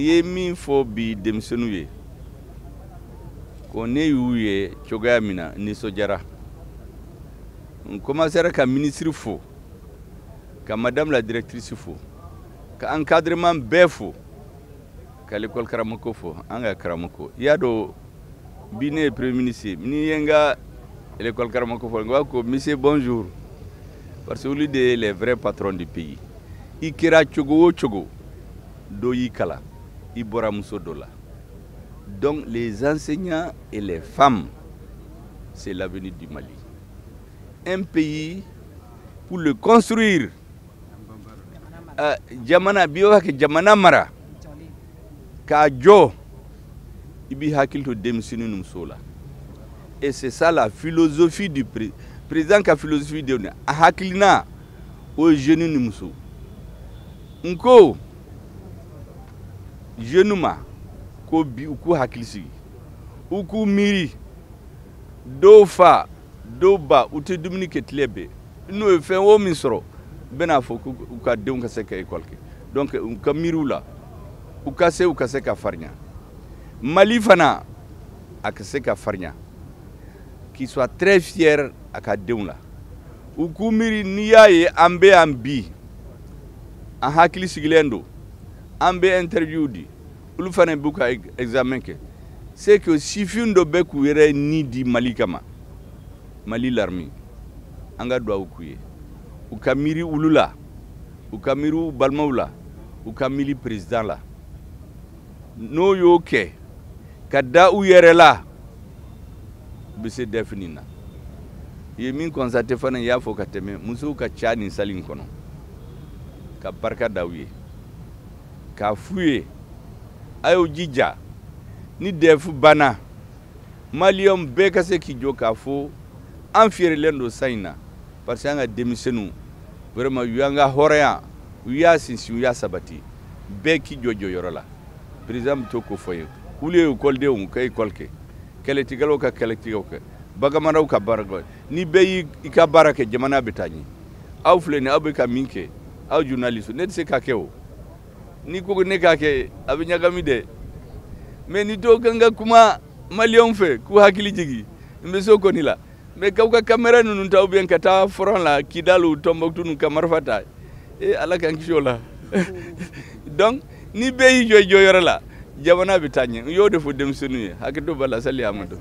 I ye min fɔ bi denmisɛnninw ye, ko ne y'u ye cogoya min na, n nisɔndiyara. N commencera ka ministre fo, ka madame la directrice fo, ka encadrement bɛɛ fo, ka l'école karamɔgɔ fo, an ka karamɔgɔ. I y'a dɔn, bi ne ye premier ministre ye, n'i ye n ka l'école karamɔgɔ fɔ, n b'a ko monsieur bonjour, parce que olu de ye les vrais patrons du pays. I kɛra cogo o cogo, dɔ y'i kalan, i bɔra muso dɔ la. Donc les enseignants et les femmes, c'est l'avenir du Mali. Un pays, pour le construire, jamana bi b'a kɛ jamana mara k'a jɔ, i b'i hakili to denmisɛnnin ni musow la. Et c'est ça la philosophie du président ka philosophie de ye. A hakilina o ye jeune ni muso. N ko jeune ma ko bi u k'u hakili sigi, u k'u miiri. Dɔw fa, dɔw ba, u tɛ dumuni kɛ tile bɛɛ. N'u ye fɛn o min sɔrɔ, u bɛn'a fɔ k'u ka denw ka se ka école kɛ. Donc u ka miiri u la, u ka se ka farinya. Mali fana a ka se ka farinya, qu'il soit très fier a ka denw la. U k'u miiri, n'i y'a ye an bɛ yan bi, an hakili sigilen don, an bɛ interview di, olu fana b'u ka examen kɛ, c'est que sifin dɔ bɛ k'u yɛrɛ ni di Mali kama. Mali l'armée, an ka duwawu k'u ye, u ka miiri olu la, u ka miiri u balimaw la, u ka miiri président la. N'o y'o kɛ ka da u yɛrɛ la, u bɛ se DEF nin na. I ye min constaté fana, i y'a fɔ ka tɛmɛ, musow ka ca nin salle in kɔnɔ. Ka barika da u ye, k'a f'u ye a y'o jija. Ni DEF banna, maliyɛnw bɛɛ ka se k'i jɔ k'a fɔ an fiyɛrilen don san in na, parce que an ka denmisɛnninw vraiment u y'an ka hɔrɔnya, u y'a sinsin, u y'a sabati. Bɛɛ k'i jɔ jɔyɔrɔ la. Président bɛ to k'o fɔ ye: olu ye ekɔlidenw ka ekɔli kɛ, kɛlɛtigɛlaw ka kɛlɛtigɛw kɛ, baganmaraw ka baara kɛ. Ni bɛɛ y'i ka baara kɛ, jamana bɛ taa ɲɛ. Aw filɛ nin, aw bɛ ka min kɛ, aw journaliste, ne tɛ se k'a kɛ. O n'i ko ne k'a kɛ, a bɛ ɲagami dɛ. Mais ni dɔw kan ka kuma maliyɛnw fɛ k'u hakili jigin, n bɛ se o kɔni la. Mais k'aw ka caméra ninnu ta, ou bien ka taa front la, Kidal ou Tombouctou ninnu, ka marifa ta, e Ala k'an kisi o la. Donc ni bɛɛ y'i jɔ i jɔyɔrɔ la, jamana bɛ taa ɲɛ. N y'o de fɔ denmisɛnninw ye. Hakɛto b'a la. Sali Amadu.